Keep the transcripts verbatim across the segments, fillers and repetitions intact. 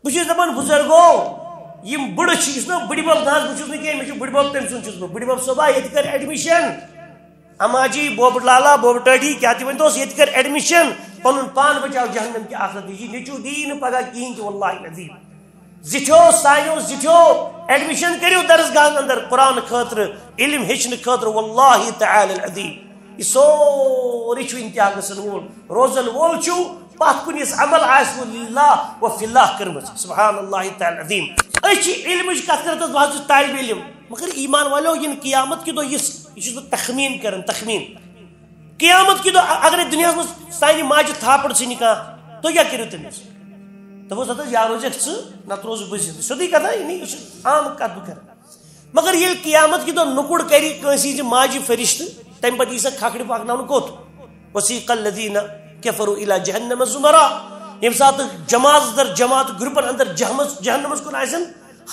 بہٕ چھُس دَپان، بُزرگو، یِم بٕڑٕ چھِ، یُس نہٕ بٕڈِ بَب، نہ حظ، بہٕ چھُس نہٕ کینٛہہ، مےٚ چھُ بٕڈِ بَب، تٔمۍ سُنٛد چھُس بہٕ۔ بٕڈِ بَب صٲبا، ییٚتہِ کَر admission۔ اما جی، بوبہٕ لالا، بوبہٕ ٹٲٹھی، کیٛاہ تہِ ؤنۍ توس، ییٚتہِ کَر admission۔ پَنُن پان بَچاو جہنم کہِ آخرت نِش۔ یہِ نیٚچوٗ دی نہٕ پَگاہ کِہیٖنۍ تہِ، واللہ العظیم۔ زِٹھیو، سانیو زِٹھیو، admission کٔرِو درسگاہَن اندر قرآن خٲطرٕ، علم ہیٚچھنہٕ خٲطرٕ، واللہ تعالی العظیم۔ یہِ سورُے چھُ انتہا گژھن وول، روزن وول چھُ پتھ کُن، یُس عمل آسہِ وۄنۍ للہ و فی اللہ کٔرمٕژ۔ سبحان اللہ تعالی العظیم۔ أسۍ چھِ علمٕچ کتھ کران، تہٕ بہٕ حظ چھُس طالب علم، مگر ایمان والو، یِنہٕ قیامت کہِ دۄہ یُس، یہِ چھُس بہٕ تخمیٖن کران، تخمیٖن۔ قیامت کہِ دۄہ ا-، اگرے دُنیاہس منٛز سانہِ ماجہِ تھاپڑ ژھٕنہِ کانٛہہ، تُہۍ کیٛاہ کٔرِو تٔمِس؟ دوٚپُس، ہتہٕ حظ، یا روزکھ ژٕ، نتہٕ روزٕ بہٕ زِندٕ۔ سیوٚدُے کتھا، یعنی یہِ چھِ عام کتھ بہٕ کران۔ مگر ییٚلہِ قیامت کہِ دۄہ نُکُر کرِ کٲنٛسہِ ہٕنٛزِ ماجہِ فرشتہٕ، تمہِ پتہٕ یی سۄ کھکھرِ پکناونہٕ کوٚت؟ وسیق الذین کفروا الی جہنم زمرا۔ ییٚمہِ ساتہٕ جماعت در جماعت، گروپن اندر جہمس-، جہنمس کُن آسن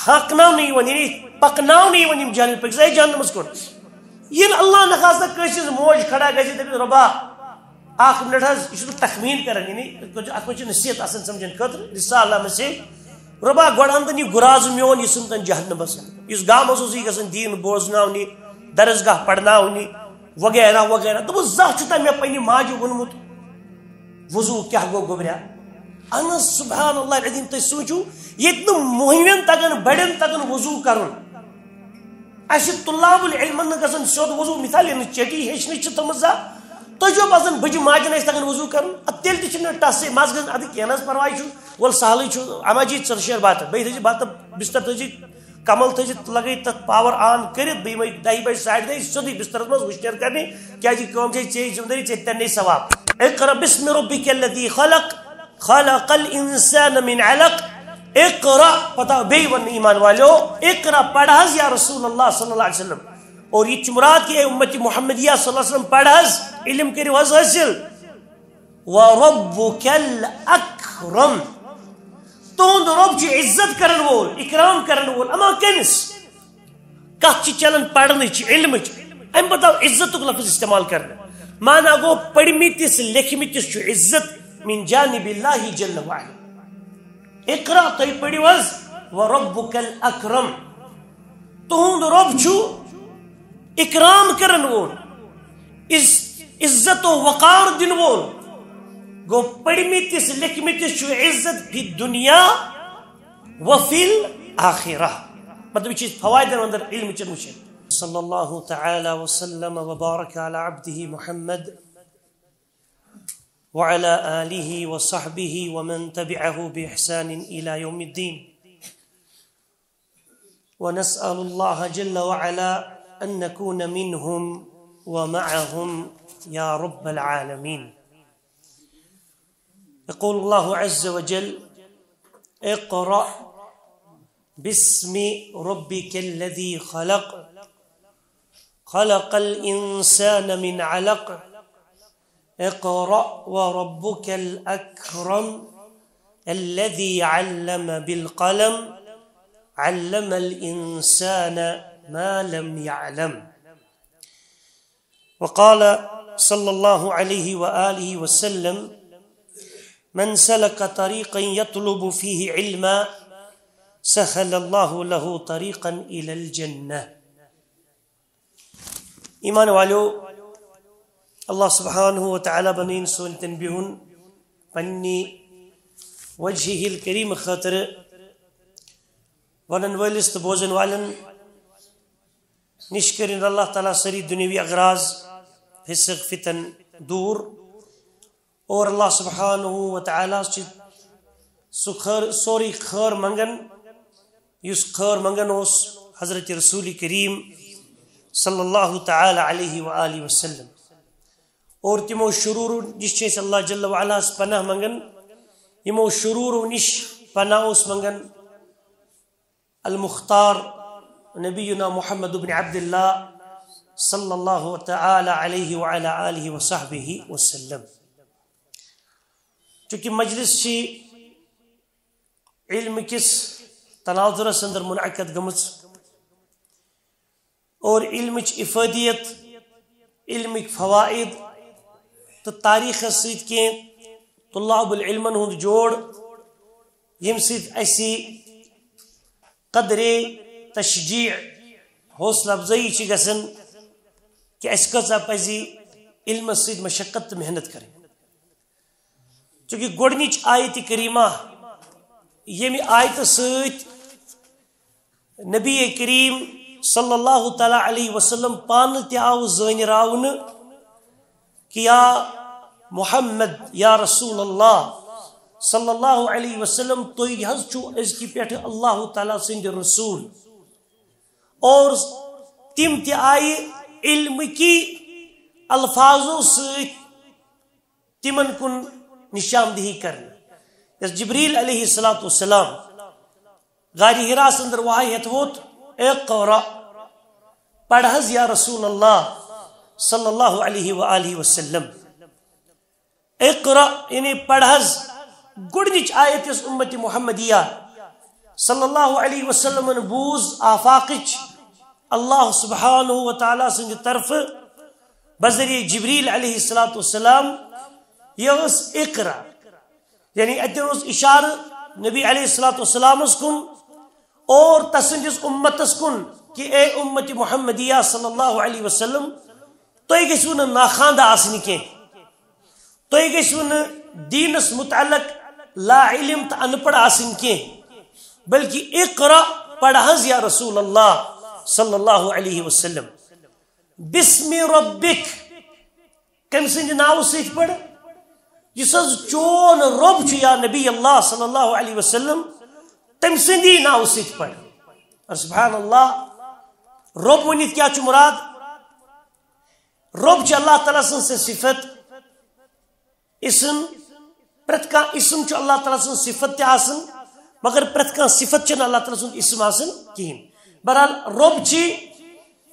ہاکناونہٕ یِوان، یعنی پکناونہٕ یِوان یِم جہنم، پٔکِو سا ہے جہنمس کُن۔ ییٚلہِ اللہ نخواستہ کٲنٛسہِ ہٕنٛز موج کھڑا گژھِ، دٔپِتھ، "رۄبا، اکھ منٹ حظ، یہِ چھُس بہٕ تخمیٖن کران، یعنی اتھ منٛز چھِ نصیحت آسان سمجھنہٕ خٲطرٕ، رسالہ مسیج، رۄبا، گۄڈٕ اَن تہٕ یہِ گُرازٕ میون، یہِ ژھٕن تن جہنمس منٛز، یُس گامس اوسُے گژھان دین بوزناونہِ، درسگاہ پرناونہِ وغیرہ وغیرہ۔" دوٚپُس، "زانٛہہ چھُ تۄہہِ مےٚ پننہِ ماجہِ ووٚنمُت وضو کیٛاہ گوٚو گوٚبریا؟" اہن حظ، سبحان اللہ العظیم، تُہۍ سوٗنٛچِو، ییٚتہِ نہٕ موہنوٮ۪ن تگان، بڑٮ۪ن تگان وضو کرُن، اَسہِ طلاب العلمن نہٕ گژھان سیوٚد وضو، مثال، ییٚلہِ نہٕ چٹی ہیٚچھنٕچ چھِ تھٲمٕژ زانٛہہ، تُہۍ چھِو باسان بٕجہِ ماجہِ نہٕ اَسہِ تگان وضو کرُن؟ اَدٕ تیٚلہِ تہِ چھِنہٕ ٹَس، مَس گژھان، اَدٕ کینٛہہ نہٕ حظ پرواے چھُ، وَلہٕ سہلٕے چھُ، اما جی، ژٕ رَچھ یَتھ بَتہٕ، بیٚیہِ تھٲیزِ بَتہٕ بِستَر تھٲیزِ، کمل تھٲیزِ لَگٲیِتھ تَتھ پاور آن کٔرِتھ، بیٚیہِ یِمَے دَہہِ بَجہِ، ساڑِ دَہہِ سیوٚدُے بِستَرَس منٛز وٕشنیر کرنہِ، کیٛازِ کٲم چھے ژےٚ ذمہٕ دٲری، ژےٚ تہِ تَرِ نَے ثواب۔ اقرأ بسم ربک الذی خلق، خلق الانسان من علق۔ اقرأ، پتہ بیٚیہِ وَنہٕ ایمان والیو، اقرأ، پَر حظ یا رسول اللہ صلی اللہ علیہ وسلم۔ اور یہِ تہِ چھُ مراد کہ اے امت محمدیہ صلی اللہ علیہ وسلم، پَر حظ، علم کٔرِو حظ حٲصِل۔ وربک الاکرم، تُہُنٛد رۄب چھُ عزت کرن وول، اکرام کرن وول، اما کٔمِس؟ کتھ چھِ چلان پرنٕچ، علمٕچ، امہِ پتہٕ آو عزتُک لفظ استعمال کرنہٕ۔ معنی گوٚو، پٔرمٕتِس لیکھمٕتِس چھُ عزت من جانب اللہ جل وعلا۔ اقرأ، تُہۍ پٔرِو حظ، وربک الاکرم، تُہُنٛد رۄب چھُ اکرام کرن وول، عز-، عزت و وقار دِنہٕ وول۔ گوٚو، پٔرمٕتِس لیکھمٕتِس چھُ عزت فی دنیا وفی الآخرہ۔ مطلب، یہِ چھِ أسۍ فوائدن اندر علم چن وٕچھان۔ صلی اللہ تعالی وسلم وبارک علی عبدہ محمد وعلی آلہ وصحبہ ومن تبعہ بإحسان الی یوم الدین۔ ونسأل الله جل وعلا أن نكون منهم ومعهم يا رب العالمين۔ يقول الله عز وجل: اقرأ باسم ربك الذي خلق، خلق الإنسان من علق، اقرأ وربك الأكرم، الذي علم بالقلم، علم الإنسان ما لم يعلم. وقال صلى الله عليه وآله وسلم: من سلك طريقا يطلب فيه علما سهل الله له طريقا إلى الجنة. ایمان والیو، اللہ سبحانہ و تعالیٰ بنٲیِن سون تن بِہُن پننہِ وجہہ الکریم خٲطرٕ۔ ونن وٲلِس تہٕ بوزن والٮ۪ن نِش کٔرِن اللہ تعالیٰ سٲری دُنیاوی اغراض، فسق، فتن دور۔ اور اللہ سبحانہ و تعالیٰ چھِ سُہ خٲر، سورُے خٲر منگان، یُس خٲر منگان اوس حضرت رسول کریم صلی اللہ تعالیٰ علیہ وآلہ وسلم۔ اور تِمو شرورو نِش چھِ أسۍ اللہ جل وعلا ہس پناہ منگان، یِمو شرورو نِش پناہ اوس منگان المختار نبینا محمد بن عبد اللہ صلی اللہ تعالیٰ علیہ وعلی آلہ وصحبہ وسلم۔ چونکہ مجلس چھِ علم کِس تناظرس اندر منعقد گٔمٕژ، اور علمٕچ افادیت، علمٕکۍ فوائد تہٕ تاریخس سۭتۍ کینٛہہ طلاب العلمن ہُنٛد جوڑ، ییٚمہِ سۭتۍ اَسہِ قدرِ تشجیع، حوصلہٕ افزٲیی چھِ گژھان کہِ اَسہِ کۭژاہ پَزِ علمَس سۭتۍ مشقت تہٕ محنت کَرٕنۍ۔ چونکہ گۄڈٕنِچ آیت کریمہ، ییٚمہِ آیتہٕ سۭتۍ نبی کریم صلی اللہ تعالیٰ علیہ وسلم پانہٕ تہِ آو زٲنراونہٕ کہ یا محمد، یا رسول اللہ صلی اللہ علیہ وسلم، تُہۍ حظ چھِو أزکہِ پٮ۪ٹھٕ اللہ تعالیٰ سٕنٛدِ رسول۔ اور تِم تہِ آیہِ علمٕکی الفاظو سۭتۍ تِمن کُن نشاندہی کرنہٕ۔ یۄس جبریل علیہ الصلوۃ والسلام غارِ حراس اندر وحی ہیتھ ووت، "اقرا، پڑھ حظ یا رسول اللہ صلی اللہ علیہ وآلہ وسلم، اقرا"، یعنی پڑھ حظ۔ گۄڈنِچ آیت یۄس امت محمدیہ صلی اللہ علیہ وسلمن بوٗز آفاقٕچ، اللہ سبحانہ و تعالیٰ سٕنٛدِ طرفہٕ بذریعہ جبریل علیہ الصلوۃ والسلام، یہِ ٲس اقرا۔ یعنی اتہِ اوس اشارٕ نبی علیہ الصلوۃ والسلامس کُن اور تسٕنٛدِس امتس کُن کہ اے امت محمدیہ صلی اللہ علیہ وسلم، تُہۍ گٔژھِو نہٕ ناخواندہ آسٕنۍ کینٛہہ، تُہۍ گٔژھِو نہٕ دیٖنس متعلق لا علم تہٕ ان پڑھ آسٕنۍ کینٛہہ، بلکہ اقرا، پڑھ حظ یا رسول اللہ صلی اللہ علیہ وسلم۔ بسم ربک، کٔمۍ سٕنٛدِ ناوٕ سۭتۍ پٔر؟ یُس حظ چون رۄب چھُ یا نبی اللہ صلی اللہ علیہ وسلم، تٔمۍ سٕنٛدی ناوٕ سۭتۍ پٔر۔ اور سبحان اللہ، رۄب ؤنِتھ کیٛاہ چھُ مراد؟ رۄب چھُ اللہ تعالیٰ سٕنٛز سۄ صفت، اسم، پرٛٮ۪تھ کانٛہہ اسم چھُ اللہ تعالیٰ سٕنٛز صفت تہِ آسان، مگر پرٛٮ۪تھ کانٛہہ صفت چھَنہٕ اللہ تعالیٰ سُنٛد اسم آسان کِہیٖنۍ۔ بہرحال، رۄب چھِ،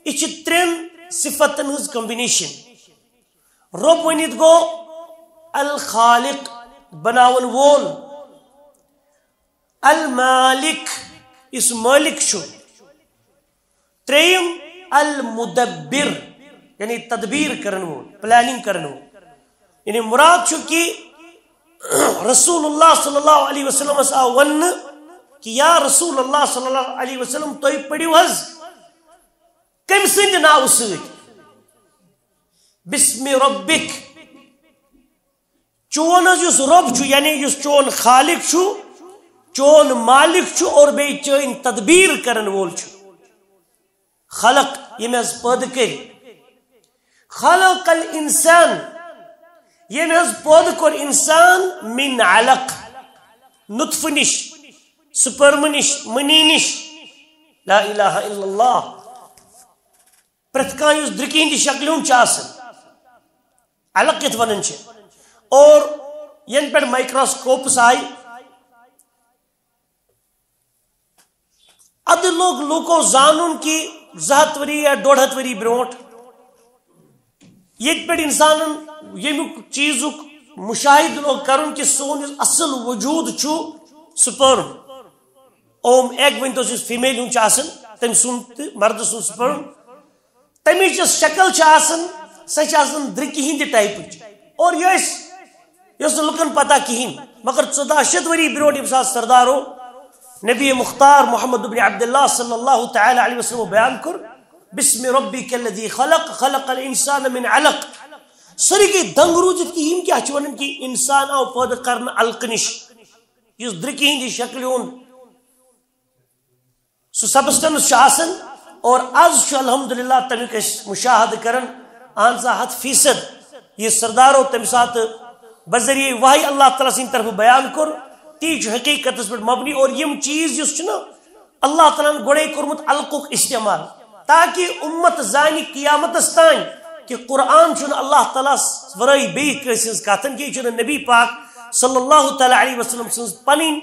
یہِ چھِ ترٛٮ۪ن صفتن ہٕنٛز combination۔ رۄب ؤنِتھ گوٚو الخالق، بناون وول، المالک، یُس مٲلِک چھُ، ترٛیٚیِم المدبر، یعنی تدبیر کرن وول، planning کرن وول۔ یعنی مراد چھُ کہ رسول اللہ صلی اللہ علیہ وسلمس آو وننہٕ کہ یا رسول اللہ صلی اللہ علیہ وسلم، تُہۍ پٔرِو حظ کٔمۍ سٕنٛدِ ناوٕ سۭتۍ؟ بسم ربک۔ چون حظ یُس رۄب چھُ، یعنی یُس چون خالق چھُ، چون مالک چھُ اور بیٚیہِ چٲنۍ تدبیر کرن وول چھُ۔ خلق، ییٚمۍ حظ پٲدٕ کٔرۍ۔ خلق الانسان، ییٚمۍ حظ پٲدٕ کوٚر انسان من علق، نطفہٕ نِش، sperm نِش، منی نِش۔ لا الہ الا اللہ۔ پرٛٮ۪تھ کانٛہہ یُس درٕکہِ ہٕنٛدِ شکلہِ ہُنٛد چھُ آسان، علق یتھ ونان چھِ، اور ینہٕ پٮ۪ٹھ microscopes آیہِ، ادٕ لوٚگ لوٗکو زانُن کہِ زٕ ہتھ ؤری یا ڈۄڈ ہتھ ؤری برونٛٹھ ییٚتہِ پٮ۪ٹھ انسانن ییٚمیُک چیٖزُک مُشاہدٕ لوٚگ کرُن کہِ سون یُس اصل وجوٗد چھُ sperm، ovum، egg ؤنۍ توس، یُس female ہُنٛد چھُ آسان، تٔمۍ سُنٛد تہٕ مردٕ سُنٛد sperm، تَمِچ یۄس شکل چھِ آسان، سۄ چھِ آسان درٕکہِ ہِنٛدِ typeٕچ۔ اور یہِ ٲسۍ، یہِ اوس نہٕ لُکن پتہ کِہیٖنۍ۔ مگر ژۄداہ شیٚتھ ؤری برونٛٹھ ییٚمہِ ساتہٕ سردارو نبی مختار محمد ابن عبداللہ صلی اللہ تعالیٰ علیہ وسلم بیان کوٚر، "بسم ربک الذی خلق، خلق الانسان من علق"، سٲری گٔے دنگ روٗزِتھ کہِ یِم کیٛاہ چھِ وَنان کہِ انسان آو پٲدٕ کرنہٕ علقہٕ نِش، یُس درٕکہِ ہِنٛدِ شکلہِ ہُنٛد سُہ substance چھُ آسان، اور از چھُ الحمدللہ تَمیُک أسۍ مُشاہدٕ کران۔ اہن سا، ہتھ فیصد یہِ سردارو تَمہِ ساتہٕ بذریعہ وحی اللہ تعالیٰ سٕنٛدِ طرفہٕ بیان کوٚر، تی چھُ حقیٖقتس پٮ۪ٹھ مبنی۔ اور یِم چیٖز یُس چھُنہ اللہ تعالیٰ ہن گۄڈے کوٚرمُت علقُک استعمال، تاکہ اُمت زانہِ قیامتس تام کہِ قرآن چھُنہٕ اللہ تعالیٰ ہس ورٲے بیٚیہِ کٲنٛسہِ ہٕنٛز کتھ، کہِ یہِ چھُنہٕ نبی پاک صلی اللہ تعالیٰ علیہ وسلم سٕنٛز پنٕنۍ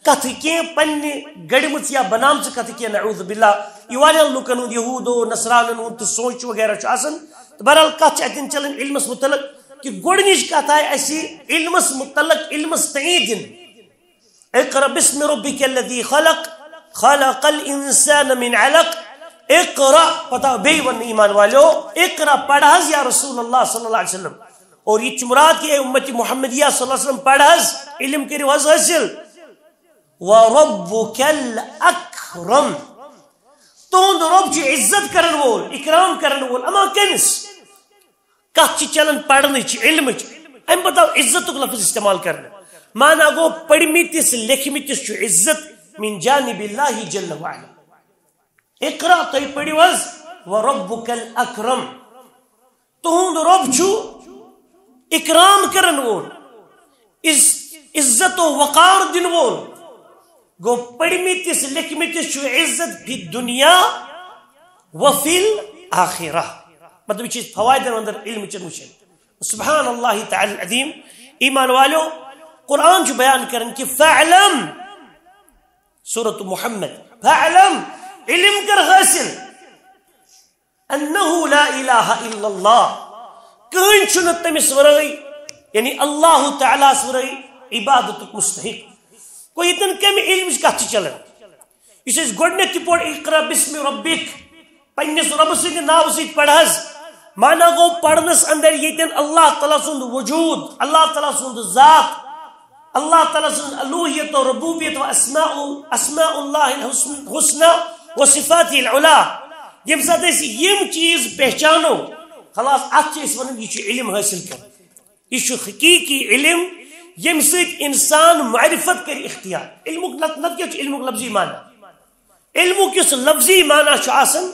کتھٕ کینٛہہ، پننہِ گڑمٕژ یا بنامژٕ کتھٕ کینٛہہ، نعوذ باللہ۔ یہِ واریاہن لوٗکن ہُنٛد، یہوٗدو نصرانن ہُنٛد تہٕ سونچ وغیرہ چھُ آسان۔ تہٕ بہرحال، کتھ چھِ اتٮ۪ن چلان علمس متعلق، کہِ گۄڈنِچ کتھ آیہِ اسہِ علمس متعلق علمس تعیٖد دِنہٕ۔ اقرأ باسم ربك الذي خلق، خلق الإنسان من علق۔ اقرأ، پتہٕ آو بیٚیہِ وننہٕ ایمان والیو، اقرأ، پڑھ حظ یا رسول اللہ صلی اللہ علیہ وسلم۔ اور یہِ تہِ چھُ مراد کہِ اے امت محمدیہ صلی اللہ علیہ وسلم، پڑھ حظ، علم کٔرِو حظ حٲصِل۔ وربك الأكرم۔ تُہُنٛد رۄب چھُ عزت کرن وول، اکرام کرن وول، اما کٔمِس؟ کتھ چھِ چلان پرنٕچ، علمٕچ، امہِ پتہٕ آو عزتُک لفظ استعمال کرنہٕ۔ معنی گوٚو، پٔرمٕتِس لیکھمٕتِس چھُ عزت من جانب اللہ جل وعلا۔ اقرا، تُہۍ پٔرِو حظ، وربك الأكرم۔ تُہُنٛد رۄب چھُ اکرام کرن وول، عز-، عزت و وقار دِنہٕ وول۔ گوٚو، پٔرمٕتِس لیکھمٕتِس چھُ عزت فی الدنیا و فی الآخرہ۔ مطلب، یہِ چھِ أسۍ فوائدن اندر علم چن وٕچھان۔ سبحان اللہ تعالی العظیم۔ ایمان والو، قرآن چھُ بیان کران کہ فاعلم، سورۃ محمد، فاعلم، علم کر حٲصِل، انہ لا الہ الا اللہ، کٕہٕنۍ چھُنہٕ تٔمِس ورٲے، یعنی اللہ تعالیٰ ہس ورٲے عبادتُک مستحق۔ گوٚو، ییٚتٮ۪ن کمہِ علمٕچ کتھ چھِ چلان؟ یُس أسۍ گۄڈٕنٮ۪تھ تہِ پوٚر، اقرا باسم ربک، پننِس رۄبہٕ سٕنٛدِ ناوٕ سۭتۍ پرٕ حظ۔ معنی گوٚو، پرنس اندر ییٚتٮ۪ن اللہ تعالیٰ سُنٛد وجود، اللہ تعالیٰ سُنٛد ذات، اللہ تعالیٰ سٕنٛز الوہیت و ربوبیت و اسماء، اسماء اللہ الحسن-، حسنی و صفاتی العلی، ییٚمہِ ساتہٕ أسۍ یِم چیٖز پہچانو، خلاص، اتھ چھِ أسۍ ونان، یہِ چھُ علم حٲصِل کرُن۔ یہِ چھُ حقیقی علم، ییٚمہِ سۭتۍ انسان معرفت کرِ اختیار۔ علمُک نت-، نتہٕ کیٛاہ چھُ علمُک لفظی معنی؟ علمُک یُس لفظی معنی چھُ آسان،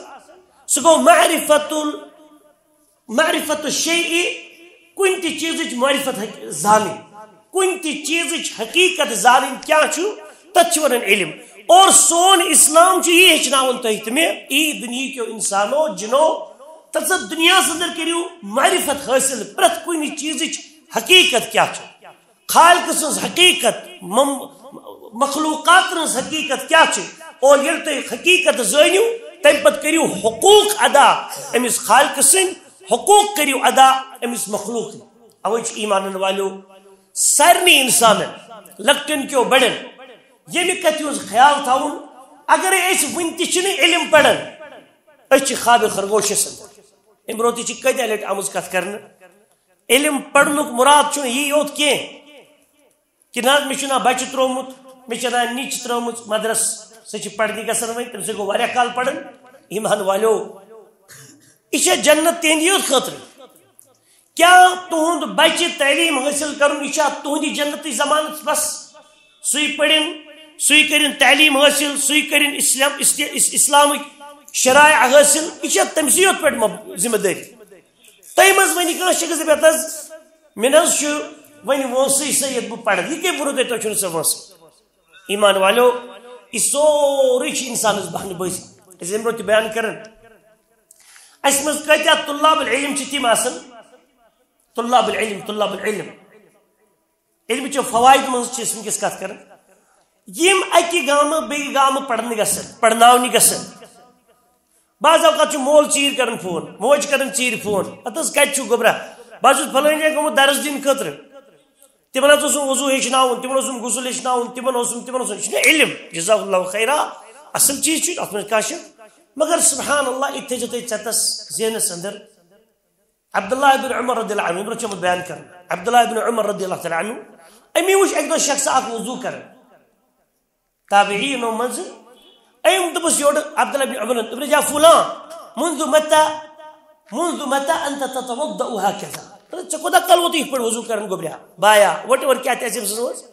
سُہ گوٚو معرفت ال-، معرفت الشیء، کُنہِ تہِ چیٖزٕچ معرفت حق-، زانٕنۍ، کُنہِ تہِ چیٖزٕچ حقیقت زانٕنۍ کیٛاہ چھُ، تَتھ چھِ وَنان علم۔ اور سون اسلام چھُ یی ہیٚچھناوان تۄہہِ تہٕ مےٚ، اے دُنیہٕ کیو اِنسانو، جِنو، تَتھ دُنیاہَس اندر کٔرِو معرفت حٲصِل، پرٛٮ۪تھ کُنہِ چیٖزٕچ حقیقت کیٛاہ چھِ۔ خالقہٕ سٕنٛز حقیقت، مم-، مخلوقاتن ہٕنٛز حقیقت کیٛاہ چھِ؟ اور ییٚلہِ تُہۍ حقیقت زٲنِو، تَمہِ پتہٕ کٔرِو حقوق ادا أمِس خالقہٕ سٕنٛدۍ، حقوق کٔرِو ادا أمِس مخلوقٕکۍ۔ اوے چھُ ایمانن والیو سارنٕے انسانن، لۄکٹٮ۪ن کیو بڑٮ۪ن، ییٚمہِ کتھِ ہُنٛد خیال تھاوُن، اگرے أسۍ وُنہِ تہِ چھِنہٕ علم پران، أسۍ چھِ خواب خرگوشس اندر۔ امہِ برونٛہہ تہِ چھِ کٲتیٛاہ لٹہِ آمٕژ کتھ کرنہٕ۔ علم پرنُک مراد چھُنہٕ یی یوت کینٛہہ۔ کہ نہ حظ، مےٚ چھُ نہ بچہِ ترٛوومُت، مےٚ چھےٚ نہ نیٚچ ترٛٲومٕژ مدرس، سۄ چھِ پرنہِ گژھان وۄنۍ، تٔمۍ سۭتۍ گوٚو واریاہ کال پران۔ ایمان والیو، یہِ چھےٚ جنت تِہنٛدِ یوت خٲطرٕ؟ کیٛاہ تُہُنٛد بچہِ تعلیٖم حٲصِل کرُن، یہِ چھا تُہنٛدِ جنتٕچ ضمانت بس؟ سُے پٔرِن، سُے کٔرِن تعلیٖم حٲصِل، سُے کٔرِن اسلام، است-، اس-، اسلامٕکۍ شرائع حٲصِل، یہِ چھےٚ تٔمۍ سٕے یوت پٮ۪ٹھ مۄ-، ذمہٕ دٲری؟ تۄہہِ منٛز ونہِ کانٛہہ شخص دپہِ، "ہتہٕ حظ، مےٚ نہ حظ چھُ وۄنۍ وٲنٛسٕے سا ییٚتہِ بہٕ پرٕ، یہِ کیٛاہ ووٚنوٕ تۄہہِ، تۄہہِ چھُو نہٕ سا وٲنٛسٕے؟" ایمان والو، یہِ سورُے چھُ انسانس بہانہٕ بٲزی۔ أسۍ امہِ برونٛہہ تہِ بیان کران، اسہِ منٛز کۭتیٛاہ طلاب العلم چھِ تِم آسان، طلاب العلم، طلاب العلم، علمٕچو فوائد منٛز چھِ أسۍ وٕنکیٚس کتھ کران، یِم اکہِ گامہٕ بیٚیہِ گامہٕ پرنہِ گژھن، پرناونہِ گژھن۔ بعض اوقات چھُ مول ژیٖرۍ کران فون، موج کران ژیٖرۍ فون، "ہتہٕ حظ کتہِ چھُو گوٚبرا؟" بہٕ حظ چھُس فلٲنۍ جایہِ گوٚمُت درس دِنہٕ خٲطرٕ۔ تِمن حظ اوسُم وضو ہیٚچھناوُن، تِمن اوسُم غسل ہیٚچھناوُن، تِمن اوسُم، تِمن اوسُم۔ یہِ چھُنہ علم، جزاک اللہ خیرا، اصل چیٖز چھُ اتھ منٛز کانٛہہ شک۔ مگر سبحان اللہ، یہِ تھٲیزیو تُہۍ ژٮ۪تس، ذہنس اندر۔ عبداللہ ابن عمر رضی اللہ عنہ، یِمن چھُ آمُت بیان کرنہٕ۔ عبداللہ ابن عمر رضی اللہ تعالیٰ عنہ، أمی وٕچھ اکہِ دۄہ شخص اکھ وضو کران۔ تابعینو منٛزٕ أمۍ دوٚپُس یورٕ عبداللہ ابن عمرن، دوٚپُن، "یا فلان، منذ متى، منذ متى أنت تتوضأ هكذا؟" دوٚپُن، "ژےٚ کوٗتاہ کال ووتُے یِتھ پٲٹھۍ وضو کران گوٚبریا، بایا، whatever کیٛاہ تہِ آسہِ أمۍ سٕنٛز وٲنٛس؟"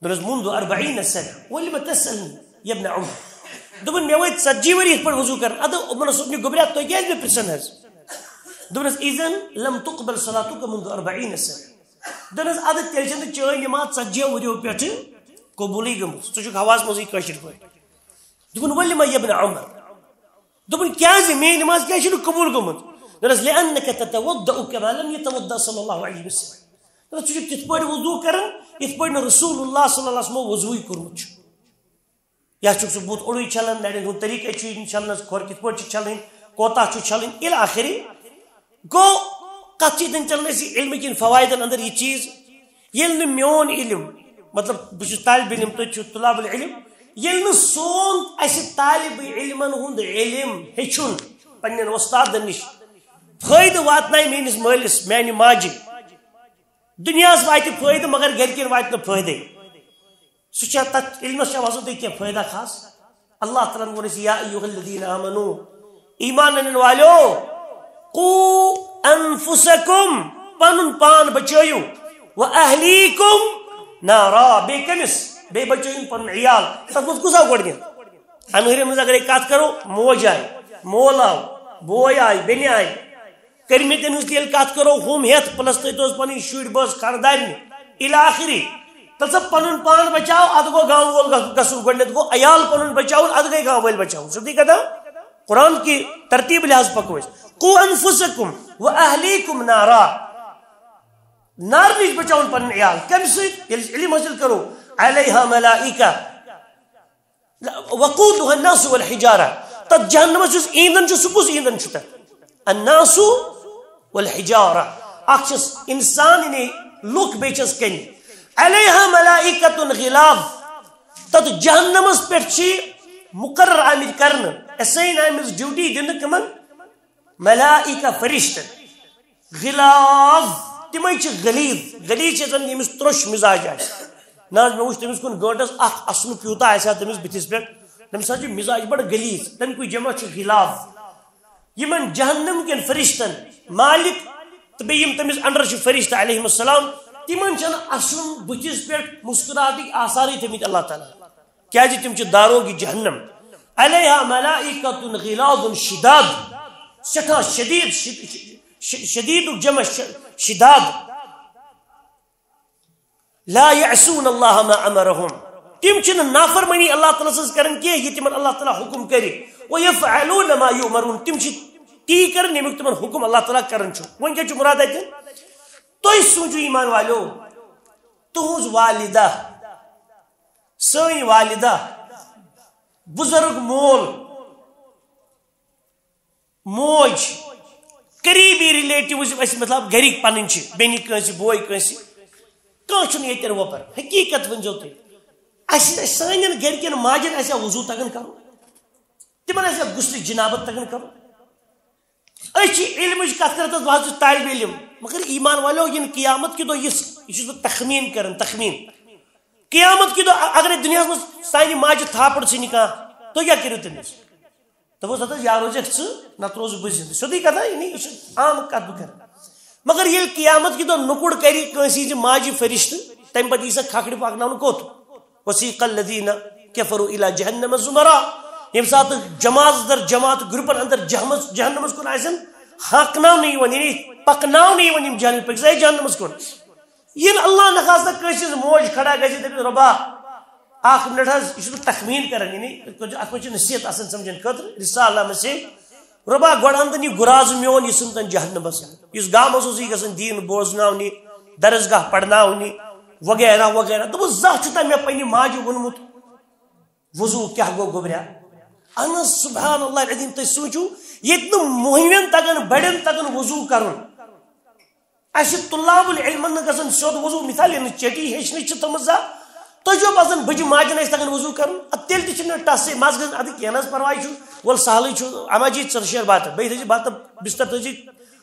دوٚپنَس، "منذ أربعين سنة، ولم تسألني يا ابن عمر؟" دوٚپُن، "مےٚ وٲتۍ ژتجی ؤری یِتھ پٲٹھۍ وضو کران، ادٕ عمر صٲب، یہِ گوٚبریا، تُہۍ کیٛازِ مےٚ پرژھان حظ؟" دوٚپنَس، "إذن لم تقبل صلاتك منذ أربعين سنة۔" دوٚپنَس، "ادٕ تیٚلہِ چھَنہٕ چٲنۍ نٮ۪ماز ژتجی ؤریو پٮ۪ٹھٕ قبوٗلٕے گٔمٕژ، ژٕ چھُکھ حواس منٛزٕے کٲشِر پٲٹھۍ۔" دوٚپُن، "ولم يا ابن عمر؟" دوٚپُن، "کیٛازِ؟ میٛٲنۍ نٮ۪ماز کیٛازِ چھِنہٕ قبوٗل گٔمٕژ؟" دوٚپنَس، "لأنك تتوضأ كما لم يتوضأ صلى الله عليه وسلم۔" دوٚپنَس، "ژٕ چھُکھ تِتھ پٲٹھۍ وضوٗ کران، یِتھ پٲٹھۍ نہٕ رسول اللہ صلی اللہ علیہ وسلمو وضوٗے کوٚرمُت چھُ۔ یا چھُکھ ژٕ بُتھ اوٚڑُے چھَلان، نَرٮ۪ن ہُنٛد طریٖقہٕ چھُ یہِ چھَلنَس، کھۄر کِتھ پٲٹھۍ چھِ چھَلٕنۍ، کوتاہ چھُ چھَلٕنۍ، اِلی آخری۔" گوٚو، کَتھ چھِ ییٚتٮ۪ن چَلان اَسہِ علمہٕ کِنۍ فوائدَن اندر یہِ چیٖز، ییٚلہِ نہٕ میون علم، مطلب، بہٕ چھُس طالب علم، تُہۍ چھِو طلاب العلم، ییٚلہِ نہٕ سون اَسہِ طالب علمَن ہُنٛد علم ہیٚچھُن پنٛنٮ۪ن وۄستادَن نِش فٲیدٕ واتنایہِ میٛٲنِس مٲلِس، میٛانہِ ماجہِ، دُنیاہَس واتہِ فٲیدٕ، مگر گَرِکٮ۪ن واتہِ نہٕ فٲیدَے۔ سُہ چھا تَتھ علمَس چھا آسان تۄہہِ کینٛہہ فٲیدہ خاص؟ اللہ تعالیٰ ہَن ووٚن اَسہِ، یا ایُّہَ الذین آمنو، ایمان اَنَن والیو، قو انفسکم، پَنُن پان بچٲیِو، و اہلیکم نارا، بیٚیہِ کٔمِس؟ بیٚیہِ بچٲیِن پَنُن عیال۔ تَتھ منٛز کُس آو گۄڈٕنیتھ؟ اَمہِ ہُرِ منٛز اگرے کَتھ کَرو، موج آیہِ، مول آو، بوے آیہِ، بیٚنہِ آیہِ، کٔرمٕتۍ تٔمۍ سٕنٛز تیٚلہِ کَتھ کَرو ہُم ہٮ۪تھ، پلس تٔتۍ اوس پَنٕنۍ شُرۍ بٲژ خاندارنہِ، الی آخری۔ تَلہٕ سا پَنُن پان بچاو، اَدٕ گوٚو گام وول گژھ-، گژھُن گۄڈٕنٮ۪تھ، گوٚو عیال پَنُن بچاوُن، اَدٕ گٔے گام وٲلۍ بچاوُن۔ سیوٚدُے کَتھا؟ قرآن کی ترتیب لحاظ پَکو أسۍ۔ قو انفسکم و اہلیکم نارا۔ نار نِش بچاوُن پَنُن عیال۔ کَمہِ سۭتۍ؟ ییٚلہِ أسۍ علم حٲصِل کَرو، علیہا ملائکہ، وقودها الناس والحجارہ، تَتھ جہنمَس یُس ایندھن چھُ، سُہ کُس ایندھن چھُ تَتھ؟ الناس والحجارہ، اکھ چھس انسان، یعنی لُکھ، بیٚیہِ چھس کنہِ۔ علیہا ملائکۃ غلاظ، تَتھ جہنمَس پٮ۪ٹھ چھِ مقرر آمٕتۍ کرنہٕ، assign آمٕژ duty دِنہٕ کٕمن؟ ملائکہ، فرشتن۔ غلاظ، تِمے چھِ غلیظ۔ غلیظ چھِ زن ییٚمِس ترٛوٚش مِزاج آسہِ۔ نہ حظ، مےٚ وُچھ تٔمِس کُن گٲنٹس اکھ اَسنُک یوٗتاہ آسہِ ہا تٔمِس بٕتھِس پٮ۪ٹھ۔ تٔمِس حظ چھُ مِزاج بڑٕ غلیظ۔ تَمہِ کُے جمع چھُ غلاظ۔ یِمن جہنم کٮ۪ن فرشتن مالک تہٕ بیٚیہِ یِم تٔمِس under چھِ فرشتہٕ علیہم السلام، تِمن چھَنہٕ اَسُن بٕتھِس پٮ۪ٹھ مسکراہٹٕکۍ آثارٕے تھٲمٕتۍ اللہ تعالیٰ ہن۔ کیازِ تِم چھِ داروغ جہنم۔ علیہا ملائکۃ غلاظ شداد، سٮ۪ٹھاہ شدید، شد-، ش-، ش-، شدیدُک جمع ش-، شداد۔ لا یعصون اللہ ما امرہم، تِم چھِنہٕ نافرمٲنی اللہ تعالیٰ سٕنٛز کران کینٛہہ، یہِ تِمن اللہ تعالیٰ حکم کرِ۔ ویفعلون ما یؤمرون، تِم چھِ تی کران ییٚمیُک تِمن حکم اللہ تعالیٰ کران چھُ۔ وۄنۍ کیٛاہ چھُ مراد اتہِ؟ تُہۍ سوٗنٛچِو ایمان والیو، تُہٕنٛز والدہ، سٲنۍ والدہ، بُزرگ مول، موج، قریبی relatives یِم اَسہِ، مطلب، گرِکۍ پَنٕنۍ چھِ، بیٚنہِ کٲنٛسہِ، بوے کٲنٛسہِ، کانٛہہ چھُنہٕ ییٚتٮ۪ن وۄپَر۔ حقیٖقت ؤنۍزیو تُہۍ۔ اَسہِ، اَسہِ سانٮ۪ن گرِکٮ۪ن ماجٮ۪ن آسہِ ہا وضوٗ تَگان کَرُن؟ تِمَن آسہِ ہا غسلِ جنابت تَگان کَرُن؟ أسۍ چھِ علمٕچ کَتھ کَران، تَتھ بہٕ حظ چھُس طالبِ علم۔ مگر ایمان والیو، یِنہٕ قیامت کہِ دۄہ یِژھ، یہِ چھُس بہٕ تخمیٖن کَران، تخمیٖن۔ قیامت کہِ دۄہ اَ-، اگرے دُنیاہَس منٛز سانہِ ماجہِ تھاپڑ ژھٕنہِ کانٛہہ، تُہۍ کیٛاہ کٔرِو تٔمِس؟ دوٚپُس، "ہَتہٕ حظ، یا روزکھ ژٕ، نَتہٕ روزٕ بہٕ زِندٕ۔" سیوٚدُے کَتھا، یعنی یہِ چھِ عام کَتھ بہٕ کَرٕ۔ مگر ییٚلہِ قیامت کہِ دۄہ نُکُر کَرِ کٲنٛسہِ ہِنٛزِ ماجہِ فرشتہٕ، تَمہِ پَتہٕ یی سۄ کھکھرِ پَکناونہٕ کوٚت؟ وسیق الذین کفروا الی جہنم زمرا۔ ییٚمہِ ساتہٕ جماعت در جماعت، گروپن اندر جہمس-، جہنمس کُن آسن ہاکناونہٕ یِوان، یعنی پکناونہٕ یِوان یِم جہنم، پٔکِو سا ہے جہنمس کُن۔ ییٚلہِ اللہ نخواستہ کٲنٛسہِ ہٕنٛز موج کھڑا گژھِ، دَپٮ۪س، "رۄبا، اکھ منٹ حظ، یہِ چھُس بہٕ تخمیٖن کران، یعنی اَتھ منٛز چھِ نصیحت آسان سمجھن خٲطرٕ، رسالہ مسیح، رۄبا، گۄڈٕ اَن تہٕ یہِ گُرازٕ میون، یہِ ژھٕن تن جہنمس منٛز۔ یُس گامس اوسُے گژھان دین بوزناونہِ، درسگاہ پرناونہِ، وغیرہ وغیرہ۔" دوٚپُس، "زانٛہہ چھُ تۄہہِ مےٚ پننہِ ماجہِ ووٚنمُت وضوٗ کیٛاہ گوٚو گوٚبریا؟" اہن حظ، سبحان اللہ العظیم، تُہۍ سوٗنٛچِو، ییٚتہِ نہٕ مۄہنوٮ۪ن تگان، بڑٮ۪ن تگان وضوٗ کرُن، اَسہِ طلاب العلمن نہٕ گژھان سیوٚد وضوٗ، مثال، ییٚلہِ نہٕ چٹی ہیٚچھنٕچ چھِ تھٲمٕژ زانٛہہ، تُہۍ چھِو باسان بٕجہِ ماجہِ نہٕ اَسہِ تگان وضوٗ کرُن؟ اَدٕ تیٚلہِ تہِ چھِنہٕ ٹَسٕے، مَس گژھِ، اَدٕ کینٛہہ نہٕ حظ پرواے چھُ، وَلہٕ سہلٕے چھُ، اما جی ژٕ رَچھ بَتہٕ، بیٚیہِ تھٲیزِ بَتہٕ بِستَر تھٲیزِ،